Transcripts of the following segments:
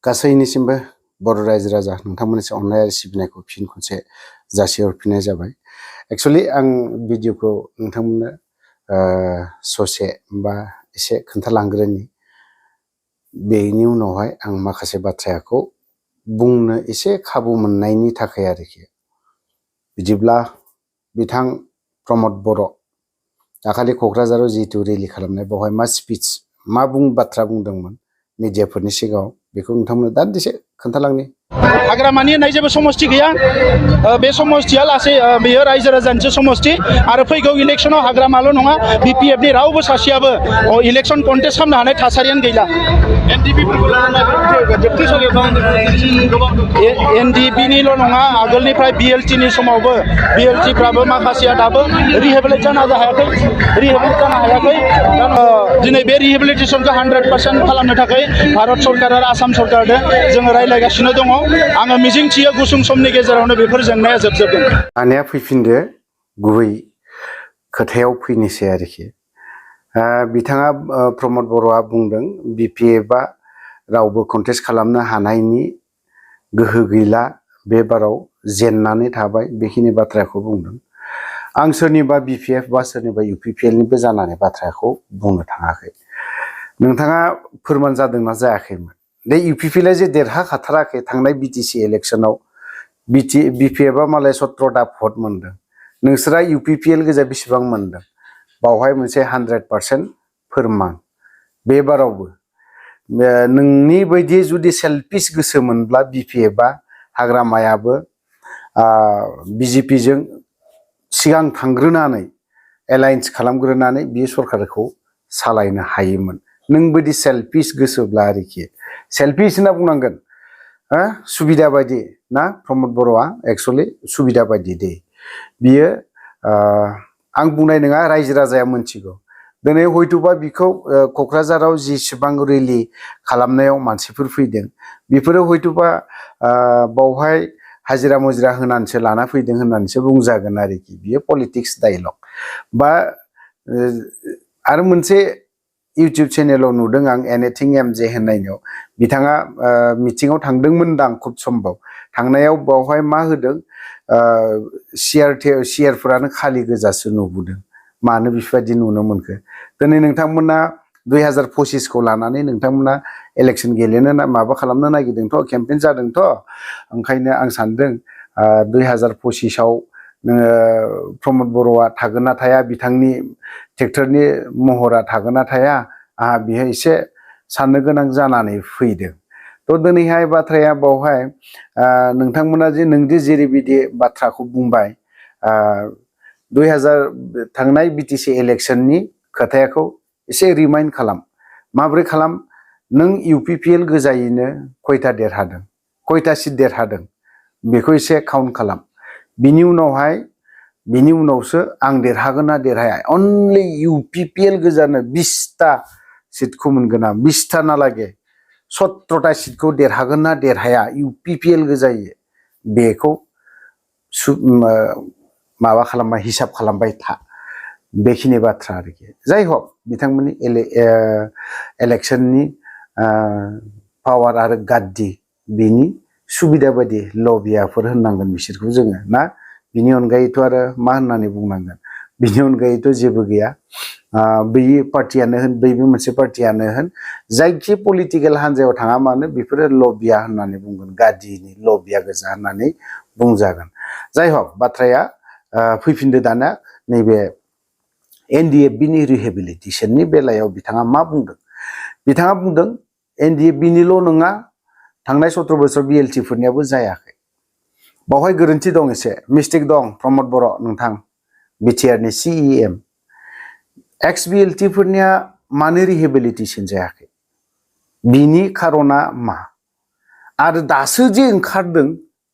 गासैनिसिमबो बर' रायजो राजा नोंथांमोननिसिम अननाय आरो सिबिनायखौ फिन खनसे जासिहरफिननाय जाबाय। एक्चुअली आं भिडिअखौ नोंथांमोननो ससे बा एसे खोन्थालांग्रोनि, बेनि उनावहाय आं माखासे बाथ्राखौ बुंनो एसे खाबु मोननायनि थाखाय आरोखि। बिदिब्ला बिथां प्रमद बर' दाखालि क'क्राझाराव जिहेतु रेलि खालामनाय, बेवहाय मा स्पिच मा बाथ्रा बुंदोंमोन मिडियाफोरनि सिगाङाव, बेखौ नोंथांमोननो दान्दिसे खोन्थालांनि। हाग्रामानि होननाय जेबो समस्ति गैया। बे समस्तिया लासै बेयो रायजो राजानिसो समस्ति आरो फैगौ इलेक्सनाव हाग्रामाल' नङा बिपिएफनि रावबो सासेयाबो इलेक्सन कन्टेस्ट खालामनो हानाय थासारियानो गैला। एनडिपिनिल' नङा, आगोलनिफ्राय बिएलटिनि समावबो बिएलटिफ्राबो माखासेया दाबो रिहेबिलिट जानो हायाखै। दिनै बे रिहेबिलिटेसनखौ 100% खालामनो थाखाय भारत सरकार आरो आसाम सरकारजों जोङो रायज्लायगासिनो दङ। आङो मिजिंथियो गुसुं समनि गेजेरावनो बेफोर जेंनाया जोबजोबगोन। दानिया फैफिनदो गुबै खोथायाव फैनोसै आरोखि। बिथाङा प्रमद बर'आ बुंदों बिपिएफआ रावबो कन्टेस्ट खालामनो हानायनि गोहो गैला, बे बाराव जेननानै थाबाय, बेखिनि बाथ्राखौ बुंदों। आं सोरनिबा बिपिएफ बा सोरनिबा इउपिपिएलनिबो जानानै बाथ्राखौ बुंनो थाङाखै। नोंथाङा फोरमान जादोंना जायाखैमोन दे इउपिपिएलआ जे देरहाखाथाराखै थांनाय बिटिसि इलेक्सनाव, बिपिएफआ मालाय 17टा भट मोनदों, नोंसोरा इउपिपिएल गोजा बेसेबां मोनदों? बावहाय मोनसे 100% फोरमान। बे बारावबो नोंनि बायदि जुदि सेल्फिश गोसो मोनब्ला बिपिएफआ, हाग्रामायाबो बिजेपिजों सिगां थांग्रोनानै एलायन्स खालामग्रोनानै बियो सरकारखौ सालायनो हायोमोन। नों बायदि सेल्फिश गोसोब्ला आरोखि, सेल्फिश होनना बुंनांगोन, सुबिदा बायदि ना प्रमद बर'आ, एक्सुअलि सुबिदा बायदि दे बियो। आं बुंनाय नङा, रायजो राजाया मोनथिगौ। दिनै हयथ'बा बिखौ क'क्राझाराव जिसिबां रेलि खालामनायाव मानसिफोर फैदों, बेफोरो हयथ'बा बावहाय हाजिरा मुजिरा होनानैसो लाना फैदों होननानैसो बुंजागोन आरोखि। बियो पलिटिक्स डायलग बा आरो मोनसे इउटुब चेनेलाव नुदों आं, एनिथिं एमजे होननायनियाव बिथाङा मिटिङाव थांदोंमोनदां खुब सम्भब। थांनायाव बावहाय मा होदों, सियारफोरानो खालि गोजासो नुबोदों। मानो बेफोरबायदि नुनो मोनखो? दिनै नोंथांमोना 2025खौ लानानै नोंथांमोना इलेक्सन गेलेनो माबा खालामनो नागिरदोंथ', केम्पेइन जादोंथ'। ओंखायनो आं सानदों 2025आव नोङो प्रमद बर'आ थागोन ना थाया, बिथांनि ट्रेक्टरनि महरा थागोन ना थाया, आंहा बेहाय एसे साननो गोनां जानानै फैदों। थ' दिनैहाय बाथ्राया बावहाय नोंथांमोना जे नोंदि जेरैबायदि बाथ्राखौ बुंबाय, 2000 थांनाय बिटिसि इलेक्सननि खोथाखौ एसे रिमाइन्ड खालाम। माब्रै खालाम? नों इउपिपिएल गोजायैनो खयथा देरहादों, खयथा सिट देरहादों, बेखौ एसे काउन्ट खालाम। बिनि उनावसो आं देरहागोन ना देरहाया। अनलि इउपिपिएल गोजानो 20टा सिटखौ मोनगोन आं, 20टा नालागे 17टा सिटखौ देरहागोन ना देरहाया इउपिपिएल गोजायै, बेखौ माबा खालामबाय, हिसाब खालामबाय था। बेखिनि बाथ्रा आरोखि। जाय हक बिथांमोननि इलेक्सननि पावार आरो गाद्दि, बिनि सुबिदा बायदि लबियाफोर होननांगोन बिसोरखौ जोङो ना। बिनि अनगायैथ' आरो मा होननानै बुंनांगोन? बिनि अनगायैथ' जेबो गैया। बै पार्टियानो होन, बैबो मोनसे पार्टियानो होन, जायखि पलिटिकेल हान्जायाव थाङा मानो बेफोरो लबिया होननानै बुंगोन, गादिनि लबिया गोजा होननानै बुंजागोन। जाय हक बाथ्राया फैफिनदो दाना नैबे एनडिएफबिनि रिहेबिलिटेसननि बेलायाव बिथाङा मा बुंदों? बिथाङा बुंदों एनडिएफबिनिल' नङा, थांनाय 17 बोसोर बिएलटिफोरनियाबो जायाखै। बावहाय गोरोन्थि दं, एसे मिस्टेक दं प्रमद बर' नोंथां, बिटिआरनि सिइएम। एक्स बिएलटिफोरनिया मानो रिहेबिलिटेसन जायाखै? बिनि खारना मा? आरो दासो जे ओंखारदों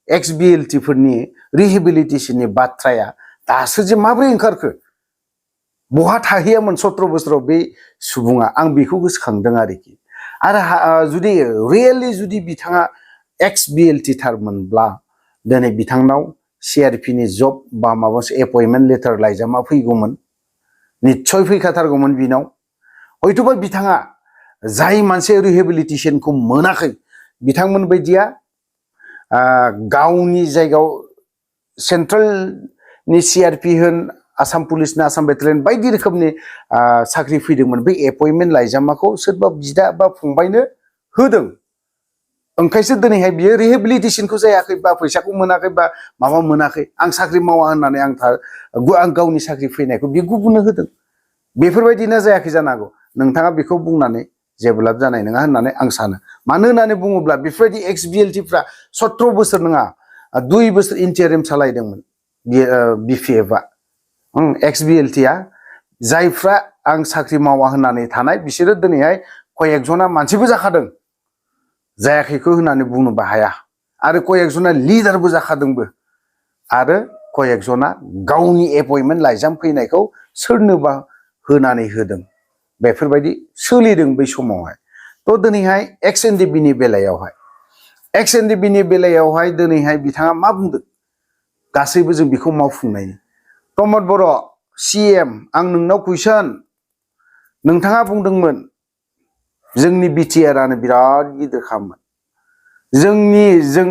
एक्स बिएलटिफोरनि रिहेबिलिटेसननि बाथ्राया, दासो जे माब्रै ओंखारखो? बहा थाहैयामोन 17 बोसोराव बे सुबुङा? आं बेखौ गोसोखांदों आरोखि। आरो जुदि रियेलि जुदि बिथाङा एक्स बिएलटि थारमोनब्ला दिनै बिथांनाव सिआरपिनि जब बा माबा मोनसे एपइन्टमेन्ट लेटार लाइजामा फैगौमोन, निस्सय फैखाथारगौमोन बिनाव। हयथ'बा बिथाङा जाय मानसि रिहेबिलिटेसनखौ मोनाखै, बिथांमोन बायदिया गावनि जायगायाव सेन्ट्रेलनि CRP होन आसाम पुलिसनि आसाम बेटालियन बायदि रोखोमनि साख्रि फैदोंमोन बे एपइन्टमेन्ट लाइजामाखौ सोरबा बिदा बा फंबायनो होदों ओंखायसो दिनैहाय बियो रिहेबिलिटेसनखौ जायाखै बा फैसाखौ मोनाखै बा माबा मोनाखै आं साख्रि मावा होननानै आं गावनि साख्रि फैनायखौ बियो गुबुननो होदों बेफोरबायदिनो जायाखै जानो हागौ नोंथाङा बेखौ बुंनानै जेबो लाब जानाय नङा होननानै आं सानो मानो होननानै बुङोब्ला बेफोरबायदि XBLTफ्रा 17 बोसोर नङा 2 बोसोर इन्टारिम सालायदोंमोन BPFआ XBLTआ जायफ्रा आं साख्रि मावा होननानै थानाय बिसोरो दिनैहाय कयेकजना मानसिबो जाखादों जायाखैखौ होननानै बुंनोबो हाया आरो कयेकजना लिडारबो जाखादोंबो आरो कयेकजना गावनि एपइन्टमेन्ट लाइजाम फैनायखौ सोरनोबा होनानै होदों बेफोरबायदि सोलिदों बै समावहाय थ' दिनैहाय XNDBनि बेलायावहाय XNDBनि बेलायावहाय दिनैहाय बिथाङा मा बुंदों गासैबो जों बेखौ मावफुंनायनि प्रमद बर' CM आं नोंनाव कुइसन नोंथाङा बुंदोंमोन जोंनि बिटिआरआनो बिराद गिदिर खामोन जों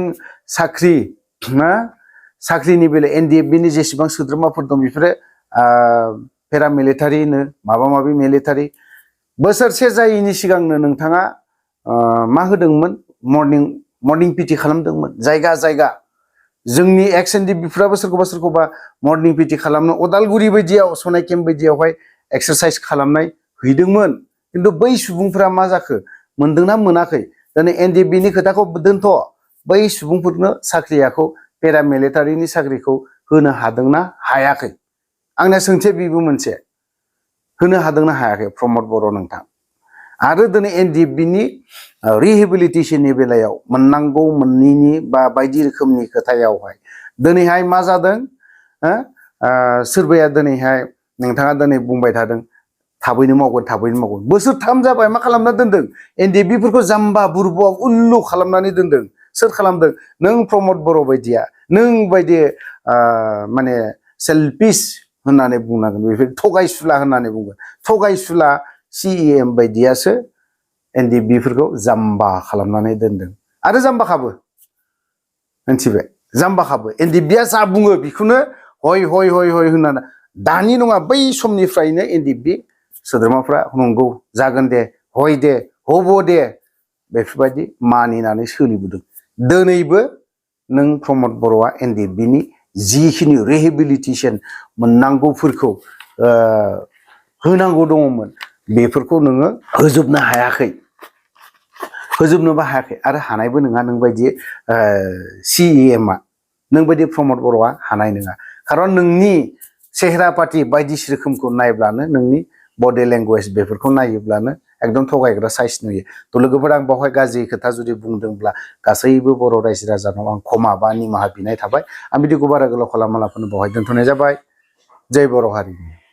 साख्रिनि बेलायाव NDFBनि जेसेबां सोद्रोमाफोर दं बेफोरो पेरामिलिटारिनो माबा माबि मिलिटारि बोसोरसे जायैनि सिगांनो नोंथाङा मा होदोंमोन मर्निं PT खालामदोंमोन जायगा जायगा जोंनि XNDBफ्राबो सोरखौबा मर्निं PT खालामनो अदालगुरि बायदियाव सनाय केम्प बायदियावहाय एक्सारसाइज खालामनाय हैदोंमोन खिन्थु बै सुबुंफोरा मा जाखो मोनदोंना मोनाखै दिनै NDFBनि खोथाखौ दोनथ' बै सुबुंफोरनो साख्रियाखौ पेरामिलिटारिनि साख्रिखौ होनो हादोंना हायाखै आंना सोंथिया बेबो मोनसे होनो हादोंना हायाखै प्रमद बर' नोंथां आरो दिनै NDFBनि रिहेबिलिटेसननि बेलायाव मोननांगौ मोनैनि बा बायदि रोखोमनि खोथायावहाय दिनैहाय मा जादों सोरबाया दिनैहाय नोंथाङा दिनै बुंबाय थादों थाबैनो मावगोन बोसोरथाम जाबाय मा खालामना दोनदों NDFBफोरखौ जाम्बा बुरबक उल्लु खालामनानै दोनदों सोर खालामदों नों प्रमद बर' बायदिया नों बायदि माने सेल्फिश होननानै बुंनांगोन बेफोर थगायसुला होननानै बुंगोन थगायसुला CEM बायदियासो NDFBफोरखौ जाम्बा खालामनानै दोनदों आरो जाम्बाखाबो मिथिबाय जाम्बाखाबो NDFBया जा बुङो बेखौनो हय होननानै दानि नङा बै समनिफ्रायनो NDFB सोद्रोमाफ्रा नंगौ जागोन दे हय दे हब दे बेफोरबायदि मानिनानै सोलिबोदों दिनैबो नों प्रमद बर'आ NDFBनि जिखिनि रिहेबिलिटेसन मोननांगौफोरखौ होनांगौ दङमोन बेफोरखौ नोङो होजोबनोबो हायाखै आरो हानायबो नङा नोंबायदि CEMआ नोंबायदि प्रमद बर'आ हानाय नङा खारन नोंनि सेहेरा पाति बायदि रोखोमखौ नायब्लानो नोंनि बडि लेंगुवेज बेफोरखौ नायोब्लानो एकदम थगायग्रा साइज नुयो थ' लोगोफोर आं बावहाय गाज्रि खोथा जुदि बुंदोंब्ला गासैबो बर' रायजो राजानाव आं क्षमा बा निमाहा बिनाय थाबाय आं बिदिखौ बारा गोलाव खालामालाफोरनो बावहाय दोनथ'नाय जाबाय जय बर' हारिनि